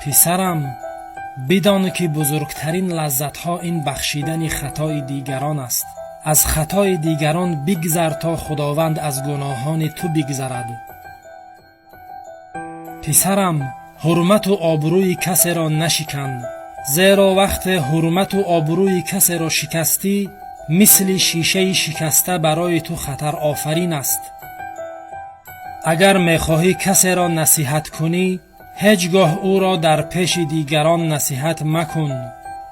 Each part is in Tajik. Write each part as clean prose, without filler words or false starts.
Писарам, бидон, ки бузургтарин лаззатҳо ин бахшидани хатои дигарон аст. Аз хатои дигарон бигзар, то Худованд аз гуноҳони ту бигзарад. Писарам, ҳурмату обрӯи касеро нашикан, зеро вақте ҳурмату обрӯи касеро шикастӣ, мисли шишаи шикаста барои ту хатарофарин аст. Агар мехоҳӣ касеро насиҳат кунӣ, ҳеҷ гоҳ ӯро дар пеши дигарон насиҳат макун.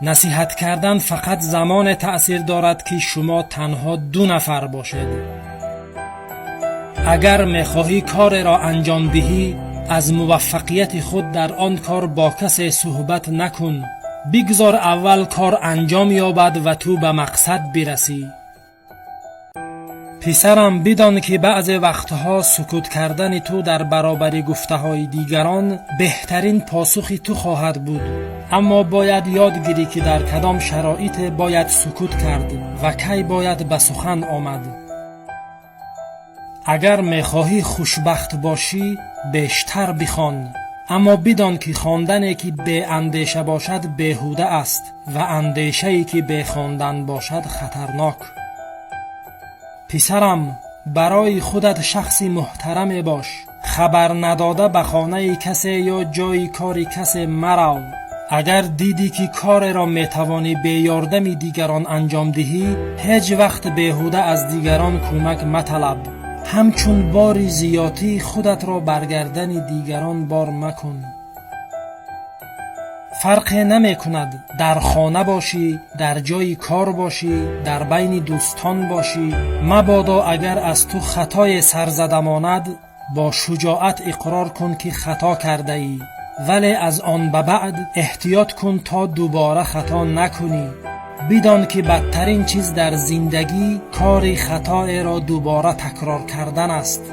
Насиҳат кардан фақат замоне таъсир дорад, ки шумо танҳо ду нафар бошед. Агар мехоҳӣ кореро анҷом диҳӣ, аз муваффақияти худ дар он кор бо касе суҳбат накун. Бигзор аввал кор анҷом ёбад ва ту ба мақсад бирасӣ. Писарам, бидон, ки баъзе вақтҳо сукут кардани ту дар баробари гуфтаҳои дигарон беҳтарин посухи ту хоҳад буд. Аммо бояд ёд гирӣ, ки дар кадом шароите бояд сукут кард ва кай бояд ба сухан омад. Агар мехоҳӣ хушбахт бошӣ, бештар бихон. Аммо бидон, ки хондане, ки беандеша бошад, беҳуда аст ва андешае, ки бе хондан бошад, хатарнок. Писарам, барои худат шахси муҳтараме бош. Хабар надода ба хонаи касе ё ҷойи кори касе марав. Агар дидӣ, ки кореро метавонӣ бе ёрдами дигарон анҷом диҳӣ, ҳеҷ вақт беҳуда аз дигарон кӯмак маталаб. Ҳамчун бори зиётӣ худатро бар гардани дигарон бор макун. Фарқе намекунад, дар хона бошӣ, дар ҷойи кор бошӣ, дар байни дӯстон бошӣ, мабодо агар аз ту хатое сар зада монад, бо шуҷоат иқрор кун, ки хато кардаӣ, вале аз он ба баъд эҳтиёт кун, то дубора хато накунӣ. Бидон, ки бадтарин чиз дар зиндагӣ кори хатоеро дубора такрор кардан аст.